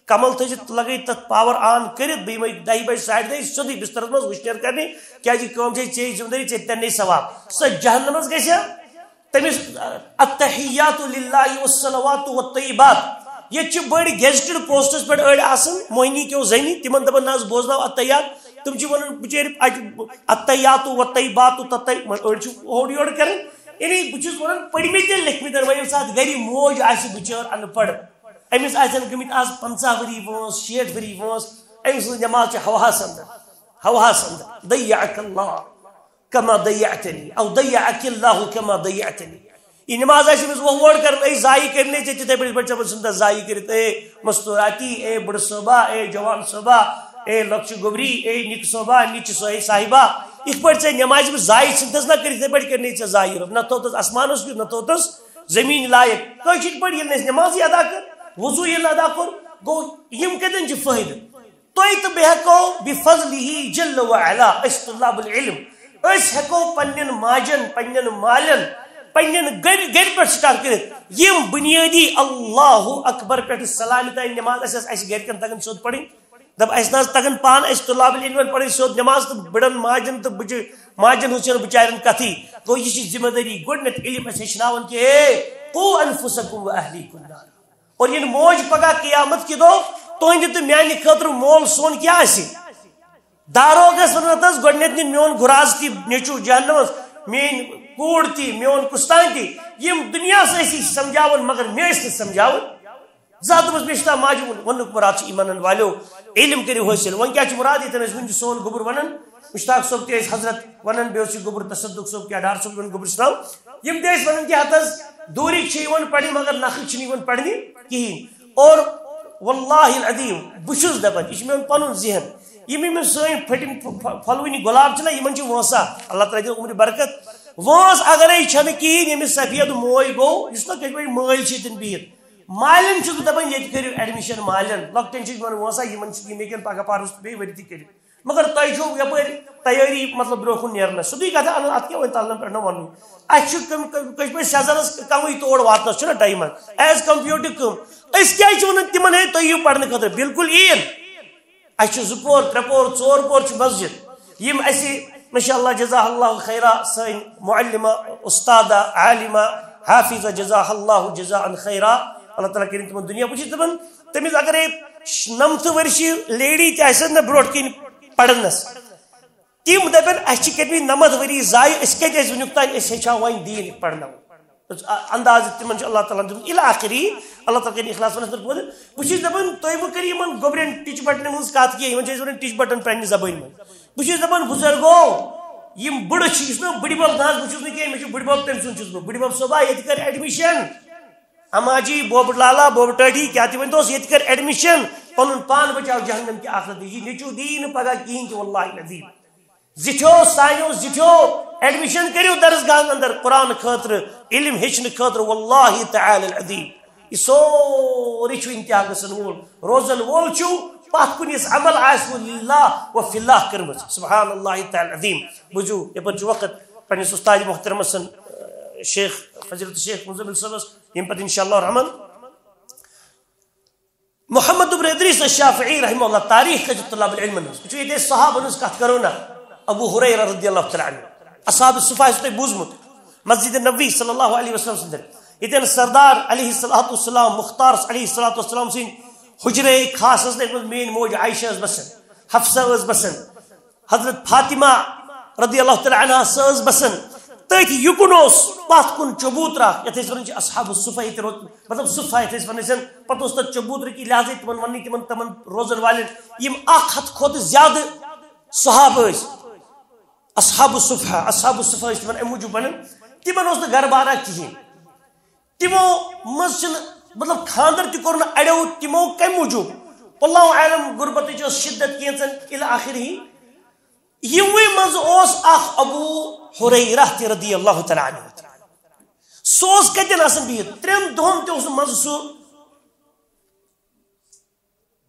کمل تھٲیزِ لَگٲیِتھ تَتھ پاور آن کٔرِتھ، بیٚیہِ یِمَے دَہہِ بَجہِ ساڑِ دَہہِ سیوٚدُے بِستَرَس منٛز وٕشنیر کرنہِ، کیٛازِ کٲم چھے ژےٚ ذمہٕ دٲری، ژےٚ تہِ تَرنے ثواب۔ سۄ جہنمَس گژھِ ہا؟ تٔمِس التحیات للہ والصلوات والطیبات۔ ییٚتہِ چھِ بٔڑۍ گیزٹڈ پوسٹس پٮ۪ٹھ أڑۍ آسان، موہنی کیو زنہِ، تِمن دپان، "نہ حظ، بوزناو التحیات۔" تِم چھِ ونان بِچٲرۍ اَتہِ، "التحیات والطیبات تطی-"، أڑۍ چھِ ہورٕ یورٕ کران۔ یعنی بہٕ چھُس ونان، پٔرمٕتٮ۪ن لیکھمٕتٮ۪ن، وۄنۍ ییٚمہِ ساتہٕ گرِ موج آسہِ بِچٲر ان پڑھ، أمِس آسن گٔمٕتۍ آز پنٛژاہ ؤری وٲنٛس، شیٹھ ؤری وٲنٛس، أمۍ سٕنٛز نٮ۪ماز چھِ ہواہس اندر، ہواہس اندر۔ ضیعک اللہ کما ضیعتنی، او ضیعک اللہ کما ضیعتنی۔ یہ نماز آسہِ أمِس وۄنۍ وۄڑ کران، أسۍ ضایع کٔرۍ نہٕ ژےٚ تِتھے پٲٹھۍ، یِتھ پٲٹھۍ ژےٚ پتہٕ ژھٕنتھ ضایع کٔرِتھ، اے مستوراتی، اے بٕڑٕ صٲبا، اے جوان صٲبا، اے لۄکچہِ گوٚبری، اے نِکہٕ صٲبا، نِچہِ صٲ-، صاحبہ، یِتھ پٲٹھۍ ژےٚ نمازِ منٛز ضایع ژھٕنتھس نہ کٔرِتھ، یِتھے پٲٹھۍ کٔرۍ نہٕ ژےٚ ضایع رۄب، نہ تھوٚوتھس آسمانس کیُتھ، نہ تھوٚوتھس زٔمیٖنہِ لایق۔ کٲشِر پٲٹھۍ ییٚلہِ نہٕ أسۍ نمازٕے ادا کٔر، وضوٗ ییٚلہِ نہٕ ادا کوٚر، گوٚو یِم کتٮ۪ن چھِ فٲیدٕ؟ تۄہہِ تہٕ بہٕ ہٮ۪کو بفضلہ جل وعلا، أسۍ طلاب العلم، أسۍ ہٮ۪کو پننٮ۪ن ماجن، پننٮ۪ن مالٮ۪ن، پننٮ۪ن گرِ، گرِ پٮ۪ٹھ سٹارٹ کٔرِتھ۔ یِم بنیٲدی اللہ اکبر پٮ۪ٹھ سلامہِ تام نماز آسہِ، آسہِ گرِکٮ۪ن تگان سیوٚد پرٕنۍ، دَپ، اَسہِ نہ حظ تَگَن پانہٕ، اَسہِ طلاب العلمَن پَرٕنۍ سیوٚد نٮ۪ماز تہٕ بٕڑَن ماجَن تہٕ بٕجہِ ماجَن ہٕنٛز چھَنہٕ بِچارٮ۪ن کَتھٕے۔ گوٚو، یہِ چھِ ذمہٕ دٲری گۄڈٕنٮ۪تھ علم اَسہِ ہیٚچھناوُن کہِ، ہے، قوا انفسکم و اہلیکم نارا۔ اور ییٚلہِ موج پگاہ قیامت کہِ دۄہ تُہٕنٛدِ تہٕ میٛانہِ خٲطرٕ مول سون کیٛاہ آسہِ؟ داروغس وَنان، ہَتہٕ حظ گۄڈٕنٮ۪تھ نہِ میون گُراز تہِ، نیٚچوٗ جہنمس، میٲنۍ کوٗر تہِ، میون کُستام تہِ، یِم دُنیاہس ٲسی سمجھاوان مگر مےٚ ٲسۍ نہٕ سمجھاوان زانٛہہ۔ دوٚپمس، مےٚ چھُ تام ماجہِ ووٚن-، ووٚنُکھ، مراد چھُ یِمن ہُنٛد والیو، علم کٔرِو حٲصِل۔ وۄنۍ کیٛاہ چھُ مراد ییٚتٮ۪ن ٲسۍ وٕنہِ تہِ سون گوٚبُر ونان، مشتاق صٲب تہِ ٲسۍ حضرت ونان، بیٚیہِ اوس یہِ گوٚبُر تصدق صٲب کیٛاہ ڈار صٲب یِمن گوٚبُر اسلام، یِم تہِ ٲسۍ ونان کہِ ہَتہٕ حظ دوٗرِکۍ چھِ یِوان پرنہِ مگر نکھٕ چھِنہٕ یِوان پرنہِ کِہیٖنۍ۔ اور واللہ العظیم، بہٕ چھُس دَپان، یہِ چھُ میون پَنُن ذہن، یِم یِم سٲنۍ پھٔٹِم پھ-، پھ-، پھۄلوٕنی گۄلاب چھِنہ، یِمَن چھِ وٲنٛسا۔ اللہ تعالیٰ دِیِن عمرِ برکت۔ وٲنٛس اگرے چھَنہٕ کِہیٖنۍ، ییٚمِس سفید موے گوٚو، یُس نہ کٔژِ بَجہِ مٲلۍ چھِ ییٚتٮ۪ن بِہِتھ۔ مالٮ۪ن چھُس بہٕ دَپان، ییٚتہِ کٔرِو admission مالٮ۪ن، لۄکٹٮ۪ن چھِ یِمَن وٲنٛسا، یِمَن چھِ یِم ہیٚکن پگاہ پَرُس تہٕ بیٚیہِ ؤرۍ تہِ کٔرِتھ۔ مگر تۄہہِ چھو یپٲرۍ تیٲری، مطلب، برونٛہہ کُن نیرنس۔ سیوٚدُے کتھا انان، اتھ کیٛاہ وۄنۍ تلنہٕ پٮ۪ٹھ نہ ونُن؟ اسہِ چھُ کم-، کم-، کٲشِر پٲٹھۍ سیزرس کمٕے تور واتنس چھُنہ ٹایمن، as compare to کم۔ أسۍ کیٛازِ چھِ ونان تِمن، ہے، تُہۍ یِیِو پرنہٕ خٲطرٕ؟ بالکل یِیِن۔ اسہِ چھِ زٕ پور، ترٛےٚ پور، ژور پور چھِ مسجد۔ یِم اسہِ، ماشاء اللہ، جزاہ اللہ خیرا، سٲنۍ معلمہ، استادہ، عالمہ، حافظہ، جزاہ اللہ جزاء خیرا، اللہ تعالیٰ کٔرِن تِمن دُنیا۔ بہٕ چھُس دپان، تٔمِس اگرے نَمتھٕ ؤرشہِ لیڈی تہِ آسہِ نہ برونٛٹھ کِنۍ پرنس، تِم دَپن، "اَسہِ چھِ کٔرمٕتۍ نَمَتھ ؤری ضایع، أسۍ کَتہِ ٲسۍ وٕنیُک تام، أسۍ ہیٚچھان وۄنۍ دیٖن پَرناوُن؟" اندازٕ تِمن چھُ اللہ تعالیٰ ہن دیُتمُت۔ اِلی آخری، اللہ تعالیٰ کَرِ اخلاص ونس پٮ۪ٹھ پٲدٕ۔ بہٕ چھُس دَپان، تُہۍ مہٕ کٔرِو یِمن گوٚبرٮ۪ن ٹِچ بٹنن ہٕنٛز کَتھ کینٛہہ، یِمن چھِ أسۍ وَنان ٹِچ بٹن پننہِ زبٲنۍ منٛز۔ بہٕ چھُس دَپان، بُزرگو، یِم بٕڑٕ چھِ، یُس نہٕ بٕڈِبب نہ حظ، بہٕ چھُس نہٕ کینٛہہ، مےٚ چھُ بٕڈِبب، تٔمۍ سُنٛد چھُس بہٕ۔ بٕڈِبب صٲبا، ییٚتہِ کَر admission۔ اما جی، بوبہٕ لالا، بوبہٕ ٹٲٹھی، کیٛاہ تہِ ؤنۍ توس، ییٚتہِ کَر admission، پَنُن پان بچاو جہنم کہِ آخرت نِش۔ یہِ نیٚچوٗ دی نہٕ پگاہ کِہیٖنۍ تہِ، واللہ العظیم۔ زِٹھیو، سانیو زِٹھیو، admission کٔرِو درسگاہن اندر قرآن خٲطرٕ، علم ہیٚچھنہٕ خٲطرٕ، واللہ تعالی العظیم۔ یہِ سورُے چھُ انتہا گژھن وول، روزن وول چھُ پتھ کُن، یُس عمل آسہِ وۄنۍ للہ و فی اللہ کٔرمٕژ۔ سبحان اللہ تعالی العظیم۔ بوٗزِو، یپٲرۍ چھُ وقت پننِس استاد محترمس سن، شیخ، فضیلت شیخ مزمل صٲبس، ییٚمہِ پتہٕ انشاءاللہ الرحمن محمد ابن ادریس الشافعی رحمہ اللہ، تاریخ کتھ طلاب العلم ہٕنٛز۔ وٕچھِو، ییٚتہِ أسۍ صحابن ہٕنٛز کتھ کرو نا، ابو ہریرہ رضی اللہ تعالیٰ عنہ، اصحاب الصفہ آسہِ تۄہہِ بوٗزمُت، مسجد نبی صلی اللہ علیہ وسلم سٕنٛدِ، ییٚتٮ۪ن سردار علیہ الصلوۃ والسلام، مختار علیہ الصلوۃ والسلام سٕنٛدِ حجرے خاصس منٛز میٲنۍ موج عائشہ ٲس بسان، حفصہ ٲس بسان، حضرت فاطمہ رضی اللہ تعالیٰ عنہا سۄ ٲس بسان۔ تٔتھۍ یُکُن اوس پتھ کُن چبوترا، یتھ أسۍ ونان چھِ اصحاب الصفہ، ییٚتہِ روز-، مطلب صفہ یتھ أسۍ ونان چھِ، پتہٕ اوس تتھ چبوترٕ کی لحاظے تِمن وننہٕ، تِمن، تِمن روزن والٮ۪ن، یِم اکھ ہتھ کھۄتہٕ زیادٕ صحابہٕ ٲسۍ۔ اصحاب الصفہ، اصحاب الصفہ ٲسۍ تِمن امہِ موٗجوٗب ونان، تِمن اوس نہٕ گرٕ بارا کِہیٖنۍ۔ تِمو منٛز چھِنہٕ، مطلب، خانٛدر تہِ کوٚر نہٕ اَڑیو۔ تِمو کَمہِ موٗجوٗب؟ واللہ اعلم، غربتٕچ ٲس شدت کینٛژن الی آخرہ۔ یِموٕے منٛز اوس اکھ ابو ہریرہ تہِ رضی اللہ تعالیٰ عنہ۔ سُہ اوس کَتٮ۪ن آسان بِہِتھ؟ ترٛٮ۪ن دۄہن تہِ اوس نہٕ منٛزٕ سُہ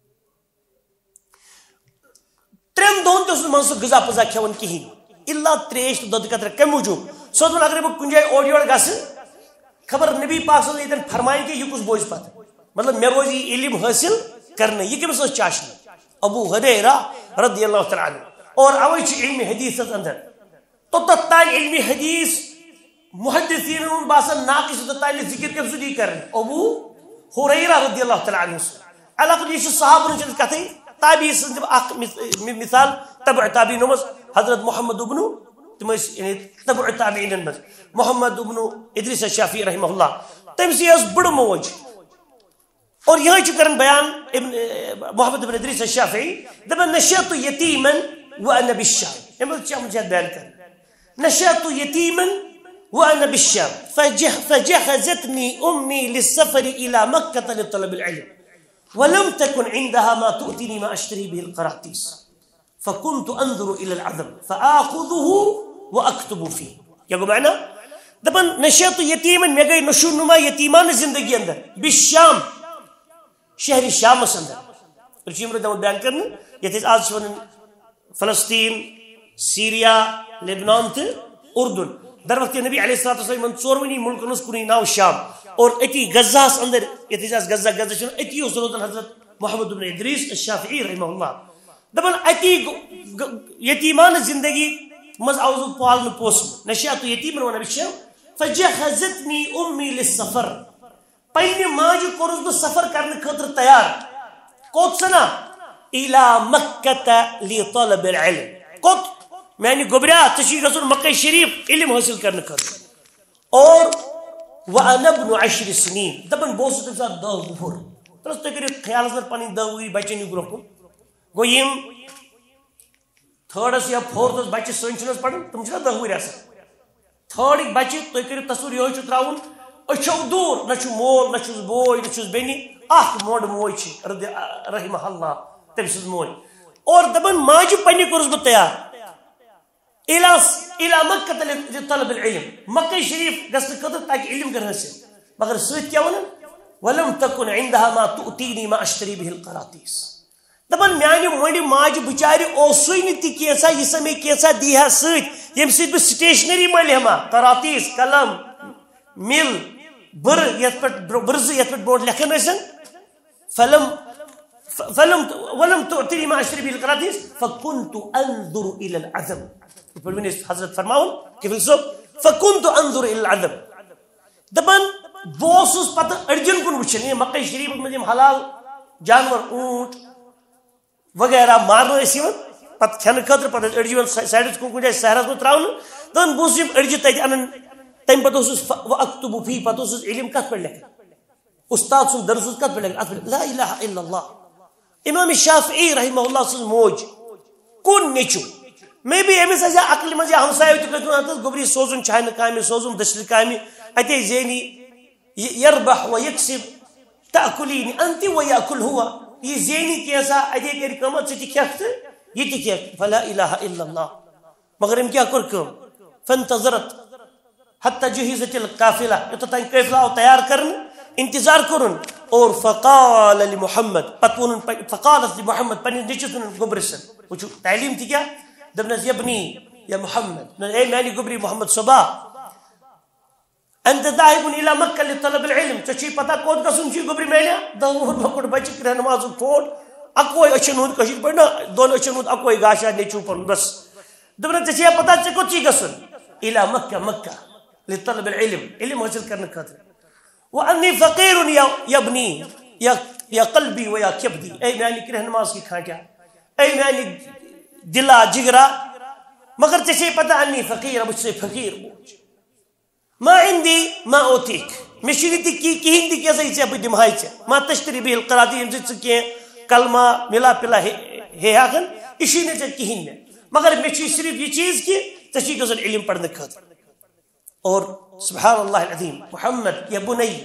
ترٛٮ۪ن دۄہن تہِ اوس نہٕ منٛزٕ سُہ غذا پزا کھٮ۪وان کِہیٖنۍ، الا ترٛیش تہٕ دۄدٕ قطرٕ۔ کَمہِ موٗجوٗب؟ سُہ اوس دَپان، اگرے بہٕ کُنہِ جایہِ اورٕ یورٕ گژھٕ، خبر نبی پاک صلی اللہ علیہ وسلم ییٚتٮ۪ن فرمایہِ کہِ یہِ کُس بوزِ پتہٕ؟ مطلب، مےٚ روزِ یہِ علم حٲصِل کرنہٕ۔ یہِ کٔمِس ٲس چاشنی؟ ابو ہریرہ رضی اللہ تعالیٰ عنہ۔ اور اوے چھُ علم حدیثس اندر توٚتتھ تام علم حدیث محدثینن ہُنٛد باسان ناقص، یوٚتتھ تام یہِ ذکر کٔمۍ سُنٛد یی کرنہٕ؟ ابو ہریرہ رضی اللہ تعالیٰ عنہ سُنٛد۔ علاقہٕ یہِ چھُ صحابن ہٕنٛز کتھٕے، تابعی سٕنٛز تہِ اکھ مِث-، مِ-، مثال تبع تابعینو منٛز حضرت محمد ابن، تِم ٲسۍ یعنی تبع تابعینن منٛز محمد ابن ادریس الشافعی رحمہ اللہ، تٔمۍ سٕے ٲس بٕڑٕ موج۔ اور یِہوٚے چھُ کران بیان ابن، محمد ابن ادریس الشافعی، دَپان، "نشأت یتیما وأنا بالشام"۔ اَمہِ پتہٕ چھُ احمد شاہ بیان کران، "نشأت یتیما وأنا بالشام، فجه-، فجهزتني أمي للسفر إلى مكة لطلب العلم، ولم تكن عندها ما تؤتيني ما أشتري به القراطيس، فكنت أنظر إلى العظم فآخذه وأكتب فيه"۔ کیٛاہ گوٚو معنی؟ دَپان، "نشأت یتیما"، مےٚ گٔے نشو نما یتیمانہٕ زندگی اندر، بالشام، شہرِ شامس اندر۔ أسۍ چھِ یِم رٕتۍ دَپان بیان کرنہٕ، یَتھ أسۍ آز چھِ وَنان فلسطین، سیریا، لبنان تہٕ اردن۔ در وقت نبی علیہ الصلوۃ والسلام یِمن ژورؤنی مُلکن اوس کُنُے ناو شام۔ اور أتی غزہس اندر، یَتھ أسۍ آز غزہ، غزہ چھِ وَنان، أتی اوس روزان حضرت محمد بن ادریس الشافعی رحمہ اللہ۔ دپان اتی گ- گ- یتیمانہ زندگی منٛز آوُس بہٕ پالنہٕ پوسنہٕ، نشأت یتیماً ونبشم، فجهزتنی امی للسفر۔ پننہِ ماجہِ کوٚرُس بہٕ سفر کرنہٕ خٲطرٕ تیار۔ کوٚت سنا؟ الی مکہ لطلب العلم۔ کوٚت؟ میانہِ گوٚبریا، ژےٚ چھُے گژھُن مکہ شریف علم حٲصِل کرنہٕ خٲطرٕ۔ اور وانا ابن عشر سنین، دپان بہٕ اوسُس تمہِ ساتہٕ دہ وُہُر۔ ترس تُہۍ کٔرِو خیالس منٛز پنٕنۍ دہ وُہٕرۍ بچن یہِ برونٛہہ کُن۔ گوٚو یِم تھٲڈس یا فورتھس بچہِ سٲنۍ چھِنہٕ حظ پران، تِم چھِنہ دہ وُہٕرۍ آسان۔ تھٲڈٕکۍ بچہِ، تُہۍ کٔرِو تصویر، یِہوٚے چھُ ترٛاوُن أچھو دوٗر، نہ چھُ مول، نہ چھُس بوے، نہ چھُس بیٚنہِ، اکھ مۄنڈ موج چھِ رضی-، رحمہ اللہ، تٔمۍ سٕنٛز موج۔ اور دپان ماجہِ پننہِ کوٚرُس بہٕ تیار۔ الی الی مکہ لطلب العلم، مکہ شریف گژھنہٕ خٲطرٕ تاکہ علم کر حٲصِل۔ مگر سۭتۍ کیٛاہ وَنان؟ ولم تکن عندها ما تؤتینی ما اشتری به القراطیس۔ دپان میانہِ مۄنڈِ ماجہِ بچارِ اوسُے نہٕ تہِ کینٛژھا، یہِ سا مےٚ کینٛژھا دی ہا سۭتۍ، ییٚمہِ سۭتۍ بہٕ سٹیشنری مٔلۍ ہٮ۪مہٕ ہا، قراطیس، قلم، مِل، بٕرٕ، یتھ پٮ۪ٹھ برٛو-، بٕرزٕ یتھ پٮ۪ٹھ برونٛٹھ لیکھان ٲسن۔ فلم ف- فلم ولم تؤتنی ما اشتری به القراطیس فكنت انظر الى العدم۔ یِتھ پٲٹھۍ وۄنۍ أسۍ حضرت فرماوُن قبل صٲب، فكنت انظر الى العدم۔ دپان بہٕ اوسُس پتہٕ أڑجن کُن وٕچھان، یہِ مکہ شریفس منٛز یِم حلال جانور، اوٗنٹ وغیرہ مارنہٕ ٲسۍ یِوان، پتہٕ کھٮ۪نہٕ خٲطرٕ، پتہٕ ٲسۍ أڑجہِ یِوان سا-، سایڈس کُن کُنہِ جایہِ صحراہس منٛز ترٛاونہٕ، دپان بہٕ اوسُس یِم أڑجہِ تتہِ انان۔ تمہِ پتہٕ اوسُس ف-، واكتب فيه، پتہٕ اوسُس علم کتھ پٮ۪ٹھ لیکھان؟ استاد سُنٛد درس اوس کتھ پٮ۪ٹھ لیکھان؟ اتھ پٮ۪ٹھ لا الہ الا اللہ۔ امام شافعی رحمہ اللہ سٕنٛز موج، کُن نیٚچو۔ مے بی أمِس آسہِ ہا عقلہِ منٛز یا ہمسایو تہِ کٲنٛسہِ ووٚنمُت، "اَتھ گوٚبری سوزُن چھانہِ کامہِ، سوزُن دٔچھلہِ کامہِ، اتے زینی، یہِ یربح و یکسب، تأکلین انت و یأکل هو۔" یہِ زینی کینٛژھا، اتے کرِ کٲم، ژٕ تہِ کھٮ۪کھ تہٕ یہِ تہِ کھٮ۪کھ۔ فلا الہ الا اللہ۔ مگر أمۍ کیٛاہ کوٚر کٲم؟ فانتظرت حتی جہزت القافلہ، یوٚتتھ تام قٲفلہٕ آو تیار کرنہٕ، انتظار کوٚرُن۔ اور فقال لمحمد، پتہٕ ووٚنُن پن-، فقالت لمحمد، پننِس نیٚچوِس ووٚنُن گوٚبرِس۔ وٕچھِو تعلیٖم تہِ کیٛاہ؟ دوٚپنس، یبنی یا محمد، نہ، اے میانہِ گوٚبری محمد صبا، انت ذاہب الی مکہ لطلب العلم، ژےٚ چھُے پتہ کوٚت گژھُن چھُے گوٚبرِ میانہِ؟ دہ وُہُر لۄکُٹ بچہِ کرٛہنہٕ مازُک ٹھوٹھ، اکوے أچھن ہُنٛد، کٲشِر پٲٹھۍ نہ، دۄن أچھن ہُنٛد اکوے گاشا نیٚچوٗ پنُن، بس۔ دوٚپنس، ژےٚ چھےٚ پتہ ژےٚ کوٚت چھُے گژھُن؟ الی مکہ، مکہ، لطلب العلم، علم حٲصِل کرنہٕ خٲطرٕ۔ وانی فقیر یا، یبنی، یا، یا قلبی و یا کبدی، اے میانہِ کرٛہنہٕ ماز کی کھانٹیا، اے میانہِ دلا جگرا، مگر ژےٚ چھےٚ پتہ انی فقیر، بہٕ چھُسے فقیر موج۔ ما عندی ما اوتیک، مےٚ چھُنہٕ تہِ کی-، کِہیٖنۍ تہِ کینٛہہ یہِ ژےٚ بہٕ دِمہٕ ہاے ژےٚ۔ ما تشتری به القراطیس، ییٚمہِ سۭتۍ ژٕ کینٛہہ کلمہ ملا پلا ہے-، ہے ہاکھن، یہِ چھُے نہٕ ژےٚ کِہیٖنۍ مےٚ۔ مگر مےٚ چھُے صرف یہِ چیٖز کہِ ژےٚ چھُے گژھُن علم پرنہٕ خٲطرٕ۔ اور سبحان اللہ العظیم، محمد یا بنی،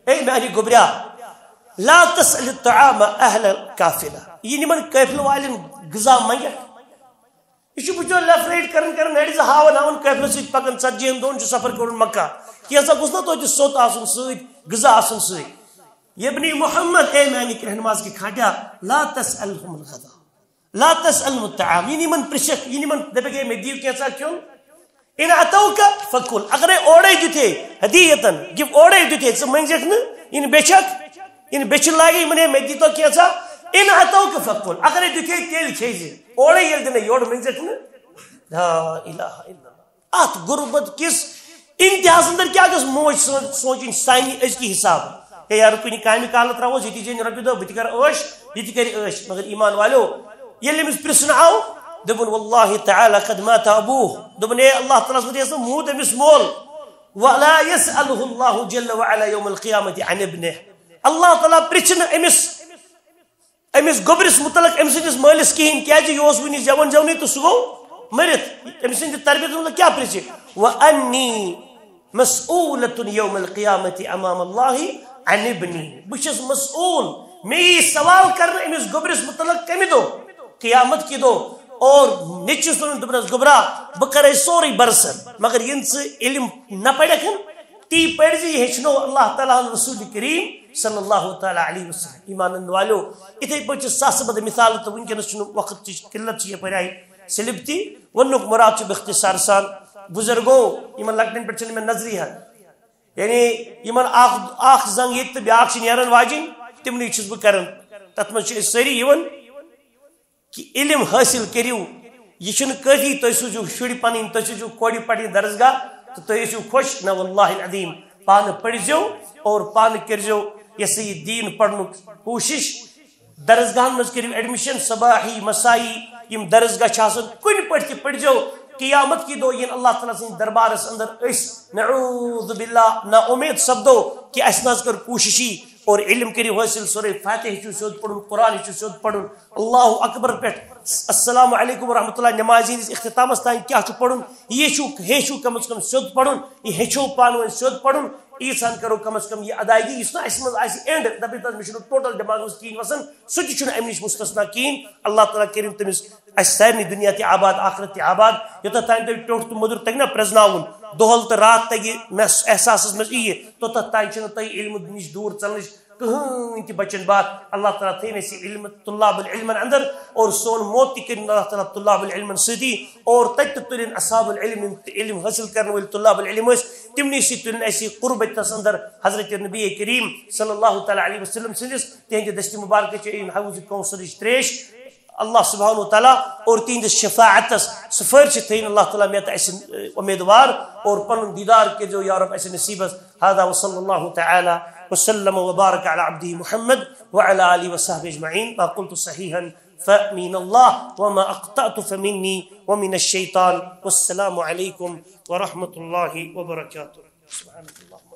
اے میانہِ گوٚبریا، لا تسأل الطعام اہل القافلہ، یہِ نہٕ یِمن قٲفلہٕ والٮ۪ن غذا منگکھ۔ یہِ چھُ بِچور left right کران کران نرِ زٕ ہاوان ہاوان قٲفلس سۭتۍ پکان، ژتجی ہن دۄہن چھُ سفر کوٚرمُت مکہ۔ کینٛژھا گوٚژھ نا توتہِ سوٚت آسُن سۭتۍ، غذا آسُن سۭتۍ۔ یبنی محمد، اے میانہِ کرٛہنہٕ ماز کی کھانٹیا، لا تسألهم الغداء، لا تسألهم الطعام، یہِ نہٕ یِمن پرژھکھ، یہِ نہٕ یِمن دپکھ، ہے مےٚ دِیِو کینٛژھا کھیوٚن۔ ان اتوک فکل، اگرے اورے دیُتھے ہدیتن، گفٹ اورے دیُتھے، ژٕ منگزکھ نہٕ، یہِ نہٕ بیچھکھ، یہِ نہٕ بیچھِ لاگہِ یِمن، ہے مےٚ دیٖتو کینٛژھا۔ ان اتوک فکل، اگرے دیُتھے تیٚلہِ کھیزِ، اورے ییٚلہِ دِنَے یورٕ منگزکھ نہٕ۔ لا الہ الا اللہ۔ اتھ غربت کِس انتہاہس اندر کیٛاہ گژھِ موج سٲنۍ سونچٕنۍ سانہِ أزکہِ حسابہٕ؟ ہے یارٕ، کُنہِ کامہِ کالہٕ ترٛاووس ییٚتی زینہِ رۄپیہِ دہ، بہٕ تہِ کرٕ عٲش، یہِ تہِ کرِ عٲش۔ مگر ایمان والیو، ییٚلہِ أمِس پرژھنہٕ آو، دوٚپُن، واللہ تعالی قد مات ابوہ۔ دوٚپُن، اے اللہ تعالیٰ ہس ووٚن، یہِ ہسا موٗد أمِس مول۔ ولا یسألہ اللہ جل وعلا یوم القیامت عن ابنہ۔ اللہ تعالیٰ پرژھِ نہٕ أمِس، أمِس گوٚبرِس متعلق أمۍ سٕنٛدِس مٲلِس کِہیٖنۍ، کیٛازِ یہِ اوس وُنہِ زٮ۪وان زٮ۪ونٕے تہٕ سُہ گوٚو مٔرِتھ۔ أمۍ سٕنٛدِ تربیت متعلق کیٛاہ پرژھِ؟ وانی مسئولۃ یوم القیامۃ امام اللہ عن ابنی۔ بہٕ چھَس مسئول، مےٚ یی سوال کرنہٕ أمِس گوٚبرِس متعلق کمہِ دۄہ؟ قیامت کہِ دۄہ۔ اور نیٚچوِس ووٚنُن، دوٚپنَس، گوٚبرا، بہٕ کرے سورُے برسر، مگر ییٚلہِ ژٕ علم نہ پرکھ، تی پرزِ، یہِ ہیٚچھنو اللہ تعالیٰ ہن رسول کریم صلی اللہ تعالیٰ علیہ وسلم۔ ایمان انن والیو، اِتھے پٲٹھۍ چھِ ساسہٕ بد مثال، تہٕ وٕنکیٚنَس چھُنہٕ وقت، چہِ قلت چھِ یپٲرۍ آیہِ سلب تہِ۔ وَننُک مُراد چھُ باختصار سان، بُزرگو، یِمن لۄکٹٮ۪ن پٮ۪ٹھ چھِنہٕ مےٚ نظرٕے ہن۔ یعنی یِمن اکھ، اکھ زنگ ییٚتہِ تہٕ بیٛاکھ چھِ نیران واجِنۍ، تِمنٕے چھُس بہٕ کران۔ تتھ منٛز چھِ أسۍ سٲری یِوان کہِ علم حٲصِل کٔرِو۔ یہِ چھُنہٕ کٲفی تُہۍ سوٗزِو شُرۍ پنٕنۍ، تُہۍ سوٗزِو کورِ پرنہِ درسگاہ تہٕ تُہۍ ٲسِو خۄش۔ نہ واللہ العظیم، پانہٕ پٔرۍزیو اور پانہٕ کٔرۍزیو یہِ ہسا یہِ دیٖن پرنُک کوٗشِش۔ درسگاہن منٛز کٔرِو ایڈمِشن، صباحی مسائی یِم درسگاہ چھِ آسان، کُنہِ پٲٹھۍ تہِ پٔرۍزیو۔ قیامت کی دۄہ یِن اللہ تعالیٰ سٕنٛدِ دربارس اندر أسۍ، نعوذ باللہ، نا اُمید سپدو کہِ اَسہِ نہ حظ کٔر کوٗشِشی۔ اور علم کٔرِو حٲصِل، سورہ فاتحہ ہیٚچھِو سیوٚد پَرُن، قرآن ہیٚچھِو سیوٚد پَرُن، اللہ اکبر پٮ۪ٹھ السلام علیکم ورحمۃ اللہ نمازِ ہِنٛدِس اختتامَس تام کیٛاہ چھُ پَرُن، یہِ ہیٚچھِو، ہیٚچھِو کم از کم سیوٚد پَرُن، یہِ ہیٚچھِو پانہٕ ؤنۍ سیوٚد پَرُن۔ ییٖژہَن کَرو کم از کم یہِ ادایگی، یُس نہٕ اَسہِ منٛز آسہِ اینڈ، دَپہِ تَس مےٚ چھُنہٕ ٹوٹل دٮ۪ماغَس منٛز کِہیٖنۍ وَسان، سُہ تہِ چھُنہٕ اَمہِ نِش مُستثنا کِہیٖنۍ۔ اللہ تعالیٰ کٔرِن تٔمِس اَسہِ سارنٕے دُنیا تہِ آباد، آخرت تہِ آباد۔ یوٚتَتھ تام تۄہہِ ٹیوٚٹھ تہٕ مٔدُر تَگہِ نہ پرٛزناوُن، دۄہَل تہٕ راتھ تَگہِ مےٚ احساسَس منٛز یِیہِ، توٚتَتھ تام چھِنہٕ تۄہہِ علمہٕ نِش دوٗر ژَلنٕچ کٕہٕنۍ تہِ بَچَن باتھ۔ اللہ تعالیٰ تھٲیِن اَسہِ علمہٕ طلاب العلمَن اندر، اور سون موت تہِ کٔرِن اللہ تعالیٰ طلاب العلمَن سۭتی، اور تَتہِ تہِ تُلِن اصحاب العلم، یِم تہِ علم حٲصِل کَرَن وٲلۍ طلاب العلم ٲسۍ، تِمنٕے سۭتۍ تُلِن اَسہِ قربتَس اندر حضرت نبی کریم صلی اللہ تعالیٰ علیہ وسلم سٕنٛدِس، تِہنٛدِ دٔستہِ مُبارکہٕ چھِ یِم حوض کوثرٕچ ترٛیش۔ اللہ سبحانہ و تعالیٰ اور تِہنٛدِس شفاعتس سفٲرشہِ تھٲیِن اللہ تعالیٰ مےٚ تہٕ اَسہِ، اُمیدوار، اور پنُن دیدار کٔرۍزیو یا رب اَسہِ نصیٖبس۔ هذا وصلى الله تعالى وسلم وبارك على عبده محمد وعلى آله وصحبه أجمعين. ما قلت صحيحا فمن الله، وما أخطأت فمني ومن الشيطان. والسلام عليكم ورحمة الله وبركاته. سبحانك اللهم